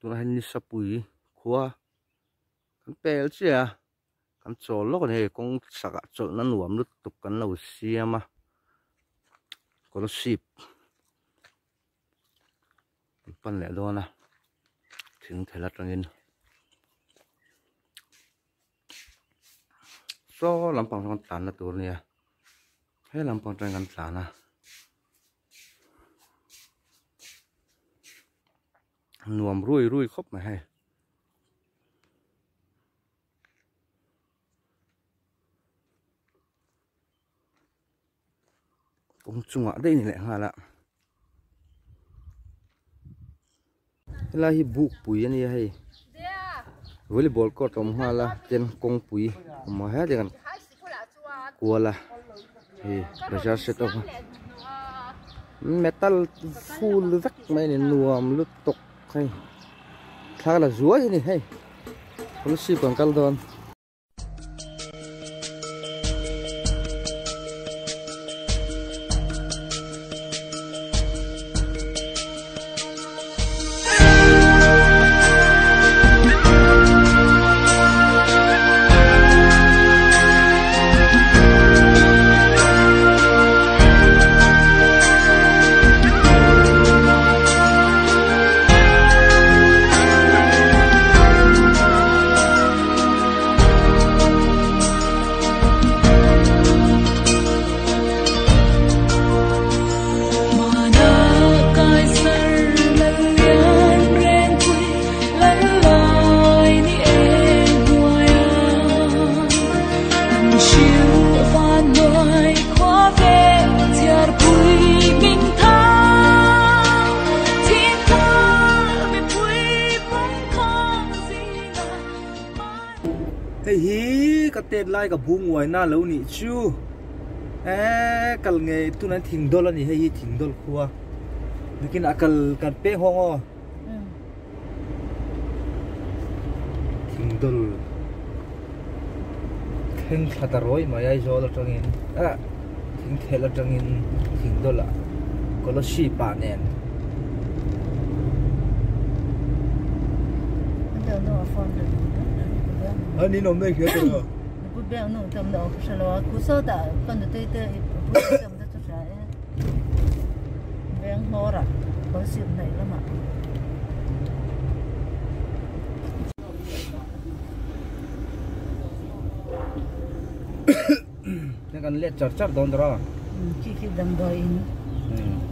Tunah hian Nisapui khua kan pel chiah a, kan chawl lawk a ni hei kawng chhakah chawlhna nuam lutuk kan lo siam a Kolasib kan pan leh dawn a thing thel atangin saw lampang sawn tlanna tur a nia he lampang atangin kan tlan a. Nuam rui rui khawp mai hei. Kawng chungah daih ni leh nghal a. Helai hi bukpui a nia hei. Volleyball court a awm nghal a ten kawngpui a awm a hetlai kan kual a hei bazar set up a metal full vek mai a ni nuam lutuk hei thla la zuai a ni hei scholarship kan kal dawn. Hei hi ka tet lai ka bung uaina lo nih chu eee kal ngei tunah hian thingdawl a ni hei hi thingdawl khua nikin a kal kan peng hawng aw thingdawl thleng thla ta rawi mai Aizawl atangin ah thingthel atangin thingdawl ah Kolasib ah nen. Kan let char char dawn tawh a. Khi khi damdawi in.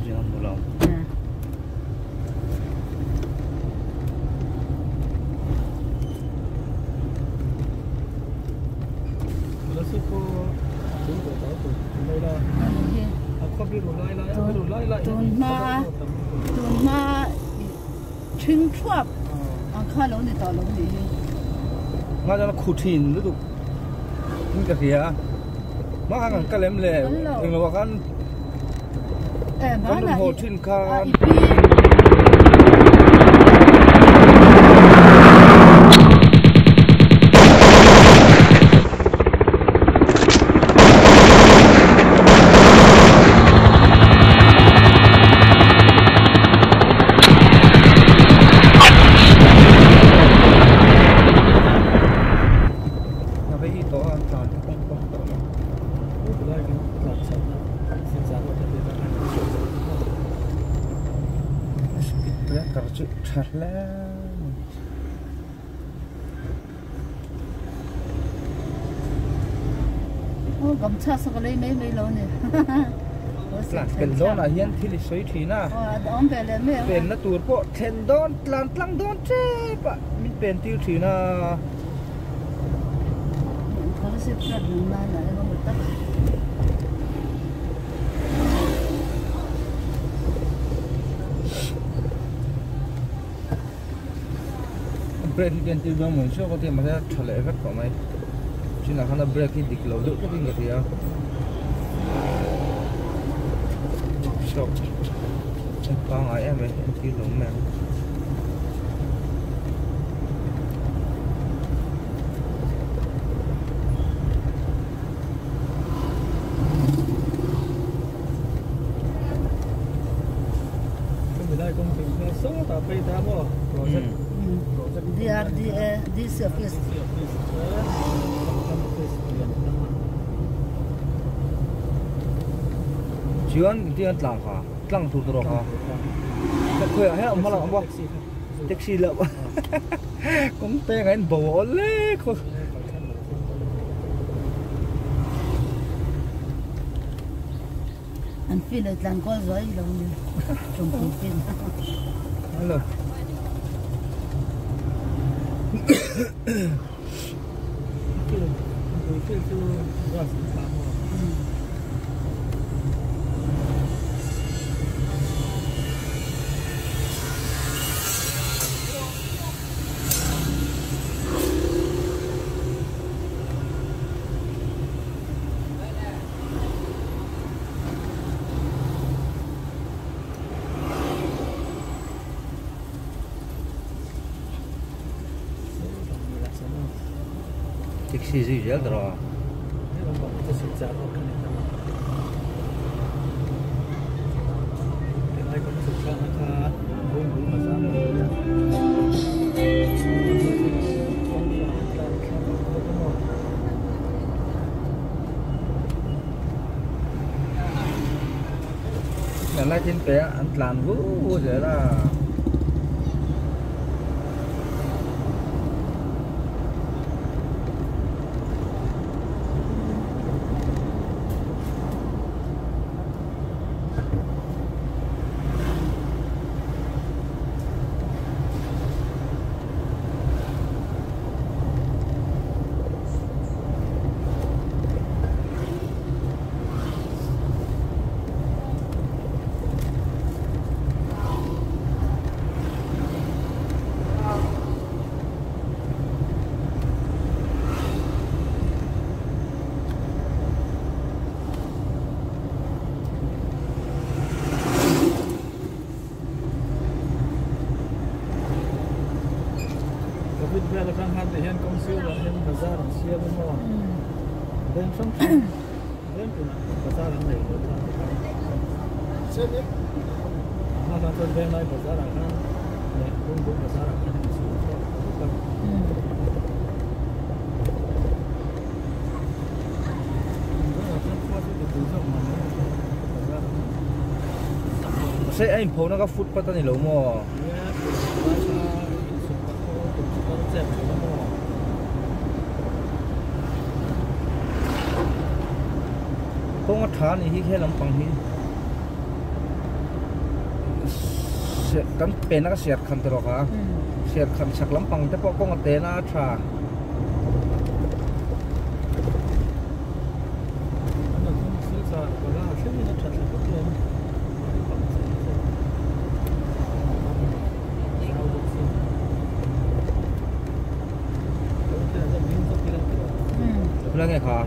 Khi kan hmu lo. Tun hma tun hma ṭhing ṭhuap ang kha lo ni tawh lo nih hi. Hma chuan a khu ṭhin lutuk in ka hria a, hma khan kan kal em le englo ah khan kan rawn haw ṭhin khan. Tha hle Tlan pel dawnah hian thil i sawi thin a, penna tur pawh thlen dawn tlan tlang dawn tep a min pen tir thin a. Brake hi ken tir dawn maw chu ka ti mahse a tha leh vek tawh mai chinah khan a brake hi dik lo deuh tlat in ka hria shock a pangai em mai entir lo mai ang. DRDA DC office. Chuan engtin an tlang kha tlang tur tur kha khawi ah hian awm hma lang taxi loh kawng peng ah hian bo a awl hle khaw An feel ai tlan kual zuai lo ni tawngpui feel. Hello. Taxi zui zel ta rawh a. Lai tin pe a an tlan vu vu zel a. Covid vel atang khan te hian kawng sirah hian bazar an siam a maw? Veng hrang hrang veng tunah bazar an nei tawh khan te khan a hma khan chuan Venglai bazar ah khan leh Bungbung bazar ah khan an siam chhuak ta vek a. Tunah chuan khua chu mipui zawk mah mai a bazar an Mahse a inpho na ka footpath a ni lo maw? Kawng a tha a nih hi he lampang hi kan pen a ka siar khan tawh a siar khan chhak lampang te pawh kawng a ten a a tha. Khulai nge kha?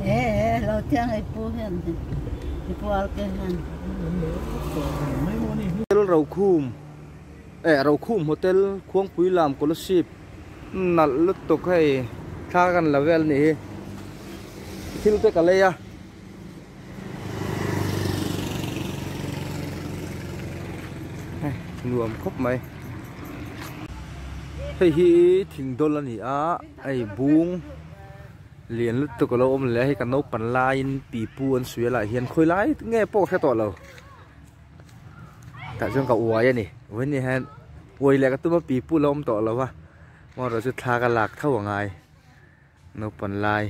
E lo thiang ei pu hian i pu al ke hian. Hotel Rokhum eh Rokhum Hotel Khuangpui lam Kolasib nalh lutuk hei thla kan la vel anih hi thil te ka lei a. Nuam khawp mai hei hi thing dawl a ni a hei bung lian lutuk alo awm leh a hei kan naupang laiin pipu an suih a lah hian khawi lai nge pawh ka hre tawh lo tah chuan ka uai a ni vawiin ni hian uai leh ka tum a pipu la awm tawh lo va amaherawhchu chu thla ka lak tho a ngai naupang lai.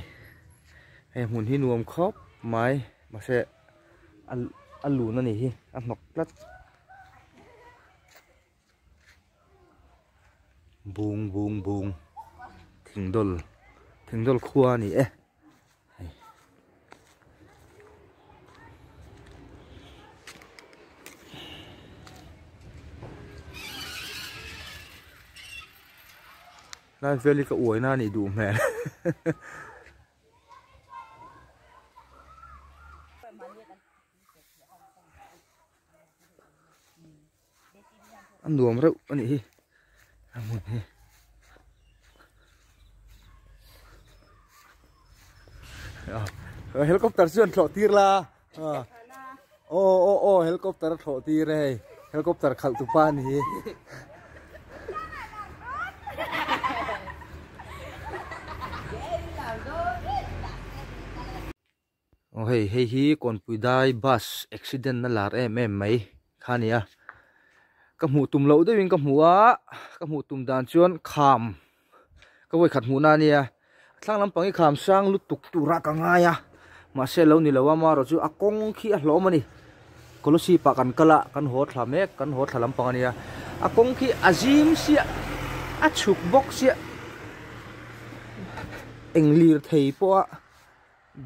Hei hmun hi nuam khawp mai mahse a lun a nih hi a hnawk tlat bung bung bung thing dawl thing dawl khua a ni e. Lai vel hi ka uai na anih duh hmel. A nuam reuh anih hi a hmun hi. Helicopter chu an thlawh tir la. Aw aw aw helicopter a thlawh tir e hei helicopter khalh tu pa ni hi. Aw hei hei hi Kawnpui dai bus accident na lar em em mai kha a ni a ka hmuh tum loh deuhin ka hmu a ka hmuh tum dan chuan kham ka vawikhat hmuhna a nia thlang lampang hi kham sang lutuk tura ka ngai a mahse lo ni lo a marawh chu a kawng khi a hlawm a ni Kolasib ah kan kal a kan haw thla mek kan haw thla lampang a nia a kawng khi a zim siah a chhuk bawk siah eng lirthei pawh a.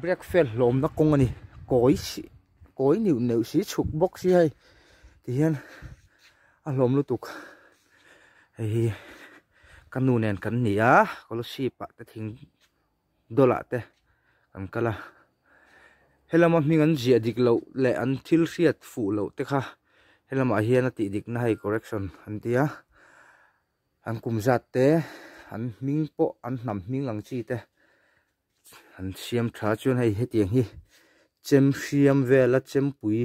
Break fail hlawmna kawng a ni kawi si kawi neuh neuh si chhuk bawk si hei ti hian a hlawm lutuk hei hi ka nu nen kan ni a scholarship ah te thing dawlah te kan kal a helama hming an ziah dik loh leh an thil hriat fuh loh te kha helamah hian a tih dik na hei correction an ti a. An kum zat te an hming pawh an hnam hming ang chi te an siam tha chuan hei hetiang hi chem hriam vela chempui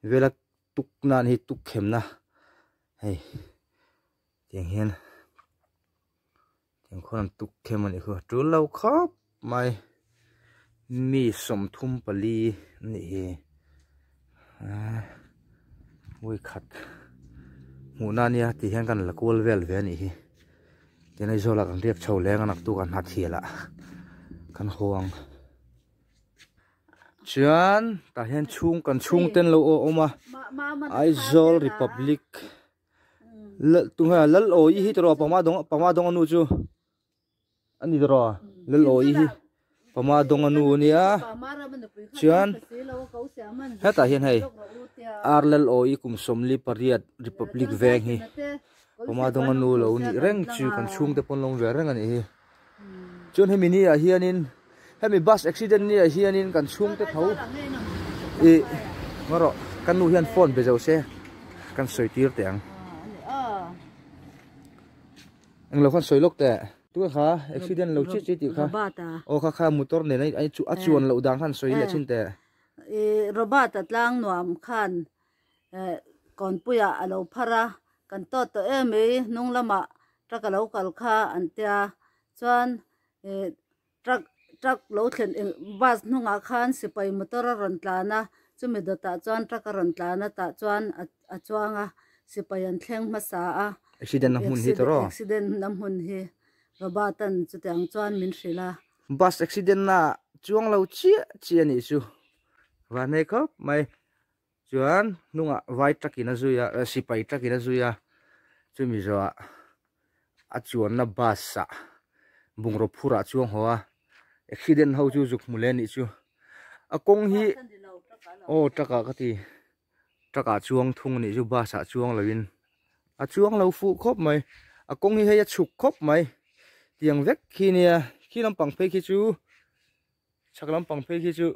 vela tuk nan hi tuk khemna hei tiang hian tiang khawn an tuk khem a nih khu a tul lo khawp mai mi 34 an nih hi vawikhat hmuhna ania tih hian kan la kual vel ve a nih hi tin Aizawl ah kan riak chho leng a naktuk ah hnahthial ah kan haw ang chuan tah hian chhung kan chhung ten lo awm a Aizawl Republic tunge lal awi hi tiraw pama dawng pama dawng a nu chu. A ni tawh lal awi hi pama dawng a nu a nia chuan hetah hian hei ar lal awi kum 48 republic veng hi pama dawng a nu lo nih reng chu kan chhungte pawn lo awm ve reng a nih hi chuan hemi ni ah hianin hemi bus accident ni ah hianin kan chhungte tho ih ngarawh kan nu hian phone be zo se kan sawi tir teh ang. Englo khan sawi lawk teh. Tunge kha accident lo chiah chiah tih kha. Robert a. Aw kha kha motor nen a chu a chuan loh dan khan sawi leh thin teh. I Robert a tlang nuam khan kawnpuia a lo phar a kan tawt tawh em mai hnung lamah truck a lo kal kha an tia chuan truck truck lo thlen bus hnungah khan sipai motor a rawn tlan a chumi dawtah chuan truck a rawn tlan a tah chuan a chuang a sipai an thleng hmasa a accident na hmun hi tawrh accident na hmun hi Robert an chutiang chuan min hrilh a bus accident na chuang lo chiah chiah a nih chu vanhne khawp mai chuan hnungah vai truck in a zui a sipai truck in a zui a chumi zawhah a chuanna bus ah bungraw phur ah chuang haw a accident ho chu zuk hmu leh a nih chu a kawng hi aw truck ah ka ti truck ah chuang thung a nih chu bus ah chuang lo in a chuang lo fuh khawp mai a kawng hi hei a chhuk khawp mai tiang vek khi nia khi lampang phei khi chu chhak lampang phei khi chu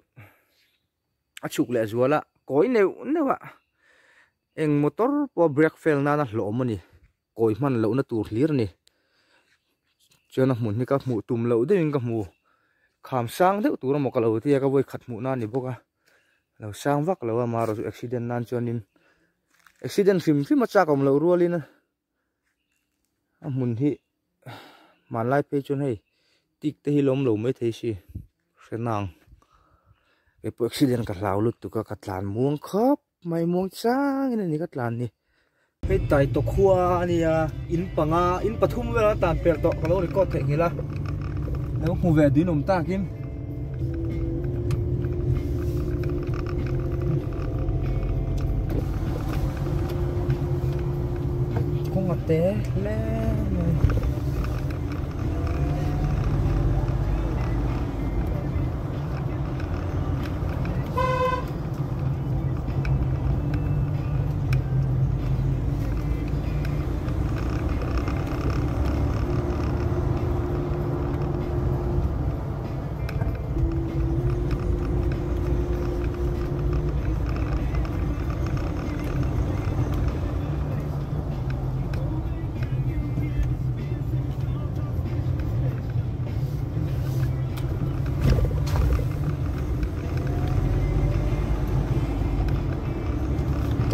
a chhuk leh zual a kawi neuh neuh a eng motor pawh brake fail nana hlawm a ni kawi hman lohna tur hlir a ni chuan a hmun hi ka hmuh tum loh deuhin ka hmu kham sang deuh tur emaw ka lo tia ka vawi khat hmuh na a ni bawk a lo sang vak lo a marawh chu accident nan chuanin accident hrim hrim a chak awm loh rualin a hmun hi hmanlai phei chuan hei tik te hi lawm lo mai thei si hre nang keipawh accident ka hlau lutuk a ka tlan muang khawp mai muang changin a ni ka tlan ni. Hei Taito khua a nia in panga in pathum vel an tan per tawh ka lo record theih nghilh a lo hmu ve duin awm takin. Kawng a te hle mai.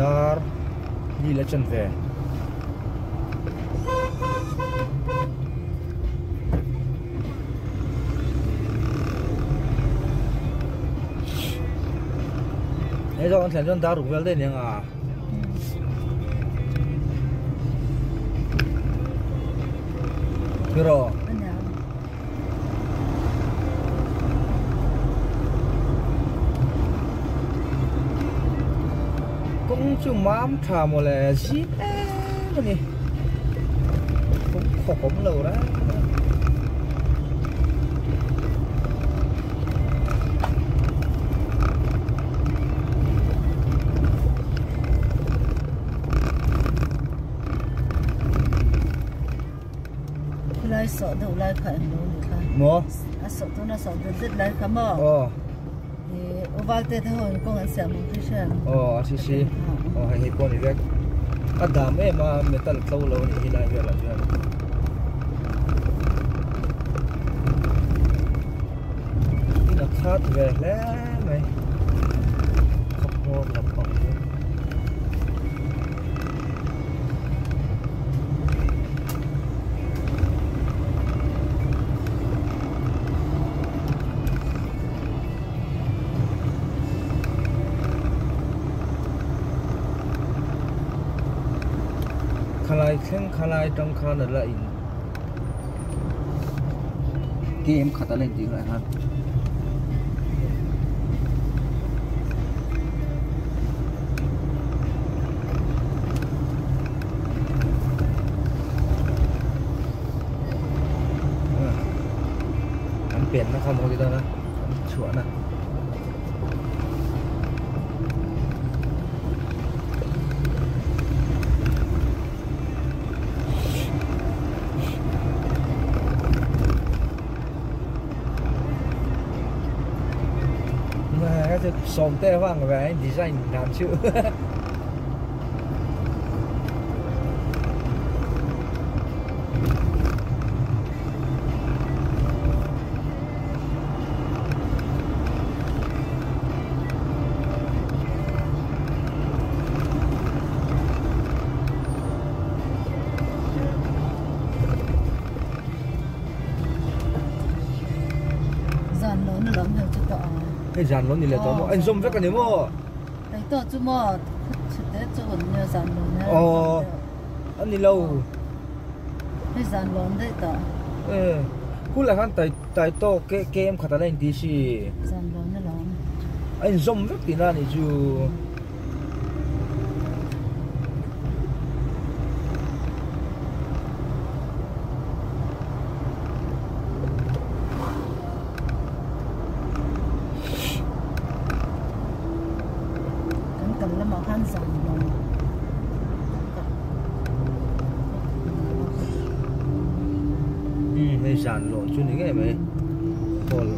Dar li la chan ve. Hei zawng an thlen chuan dar ruk vel daih aniang a. Tiraw? Kawng chu mam tha mawle zim em a ni kawng khawk awm lo reng a Khulai sawh deuh lai kha eng lo ni kha. Maw? A sawh tuna sawh det det lai kha maw? Aw. I oval te te ho in kawng an siam ang khi hriat. Aw a si si. Aw hei hei pawh ni vek. A dam em a metal tlo lo a nih hi lai velah chuan. In a khat ve hle mai. Khawp hmawr lampang chu. Khalai thleng khalai tang khan a la in game khat a la intih lai khan. An penna kha maw ti dawn a an chhuahna. Sawm te vang ve design dan chu. Zan lo na lam hei chu tawh ang. Hei zan lo ni leh tawh maw? En zawm vek a ni maw? Hei tawh chu maw chhute chu an nia zan lo nia. Aw a ni lo. Hei zan lo an daih tawh. Eh hul ah khan tai tai tawk ke kem khat a la inti si. Zan lo na lam. A inzawm vek tihna a nih chu. Kan kal lamah khan zan lo Hmm hei zan lo chu ni ngei mai hall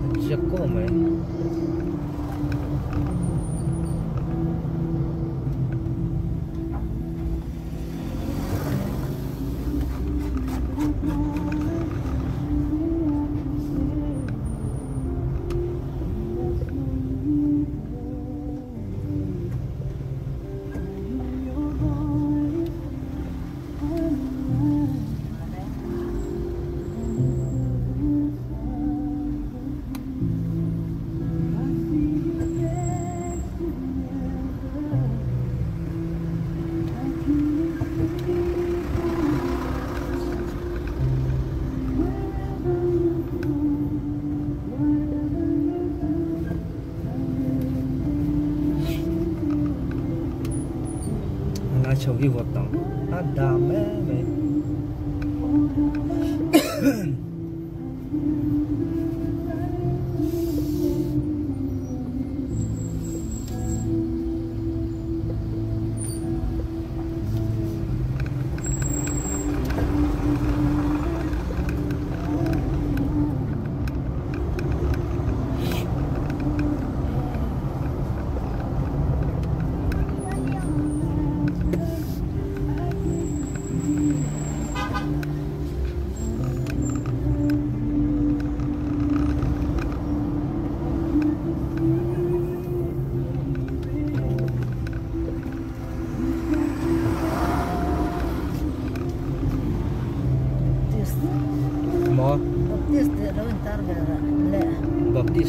an ziak kawng mai. Lai chho hi vawt tawh a dam em mai.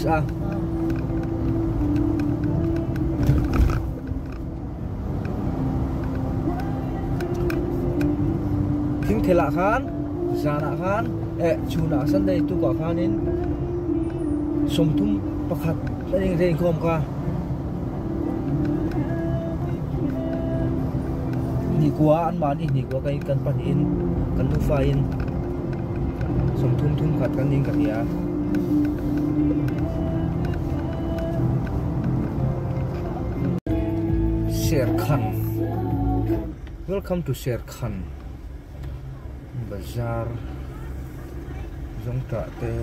Office a. Thing thelah khan zanah khan eh chhunah Sunday tukah khanin 31 a eng inkhawm kha. Hnikua an mahni hnikua kan kan pahnihin kan nufa in sawmthum thum khat kan ning ka hria. Serkhan Welcome to Serkhan Bazar Zawngtah te.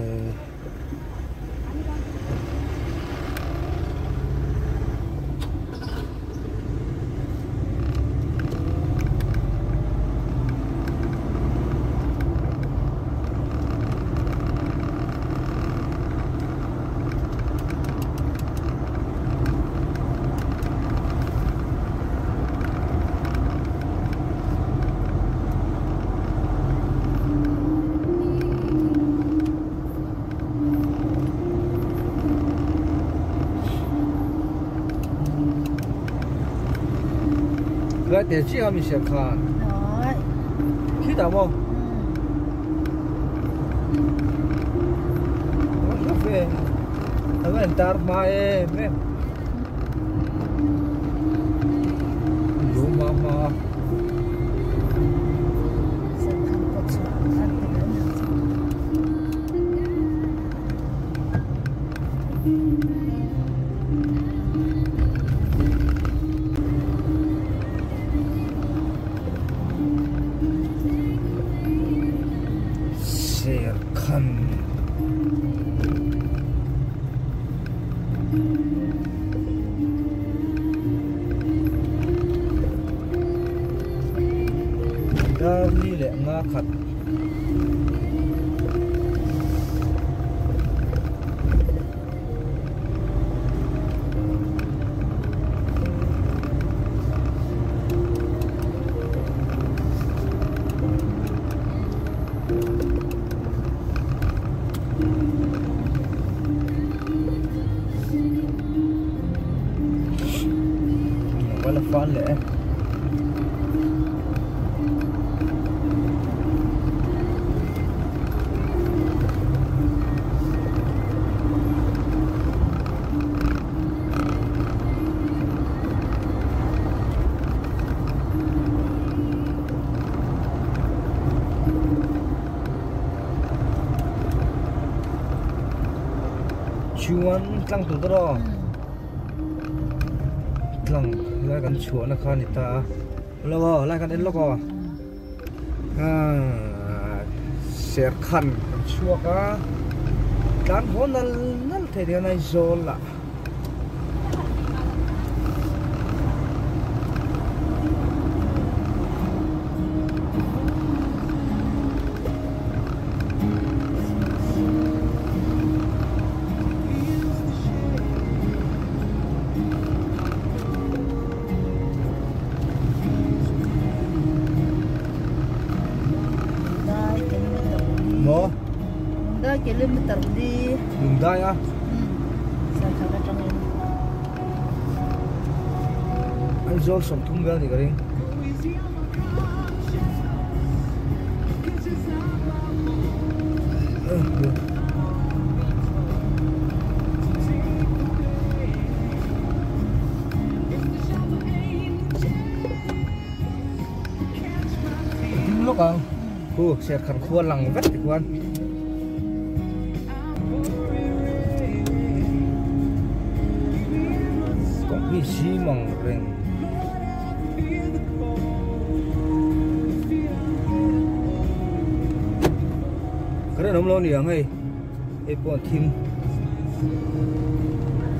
Lại để chi hả mình sẽ khan. Khi nào không? Nó về. Nó vẫn tar mà em. Lú mama. Serkhan Dar ni leh nga khat fan leh chuan tlang tur tawh tlang lai kan chhuah na kha ni ta lo lai kan en lawk aw Serkhan kan chhuak a tlan haw nal nal thei hian Aizawl ah Kilometer di Lungdai a Aizawl 30 vel ni ka ring Ding lawk ang khu Serkhan khua lang vek ti khuan. Hi xi măng reng cái này nó niang hei hei pawh an thim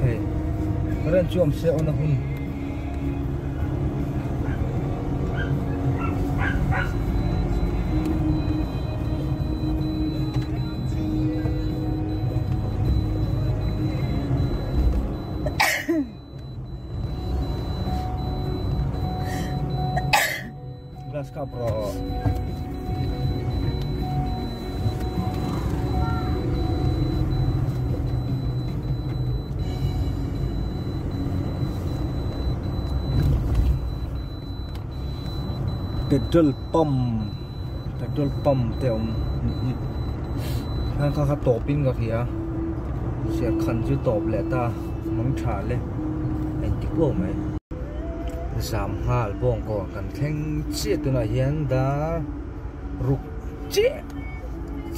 hei cái này chu awm se awn a hun Glass cup bro. Petrol pump petrol pump te a awm nih hi khan kha kha tawp in ka hria serkhan chu tawp leh ta mang tha le a inti kuau mai zam nghal bawngkawn kan thleng chiah tunah hian dar ruk chiah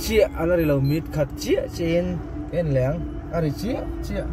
chiah a la ri lo mit khat chiah chiah in ka en leh ang a ri chiah chiah.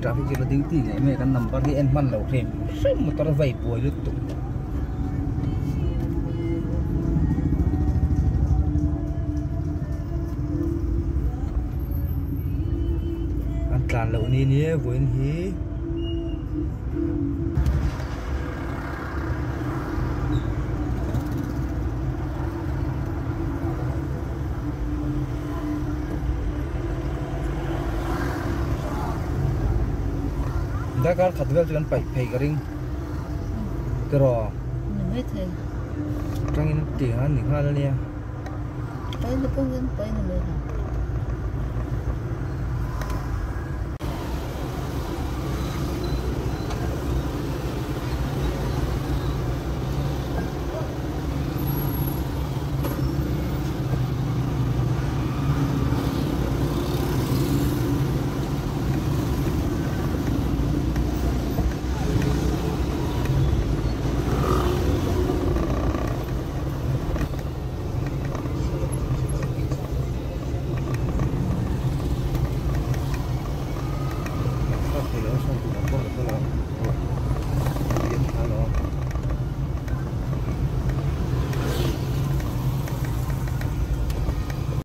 Traffic chu duty ngei mai kan number hi en hman lo hrim hrim motor a vei buai lutuk. An tlan loh ni nia vawiin hi. Darkar khat vel chu kan paih phei ka ring tiraw ni mai thei tangin tiang a ni nghal ania pai na pawh hian pai na mai lo.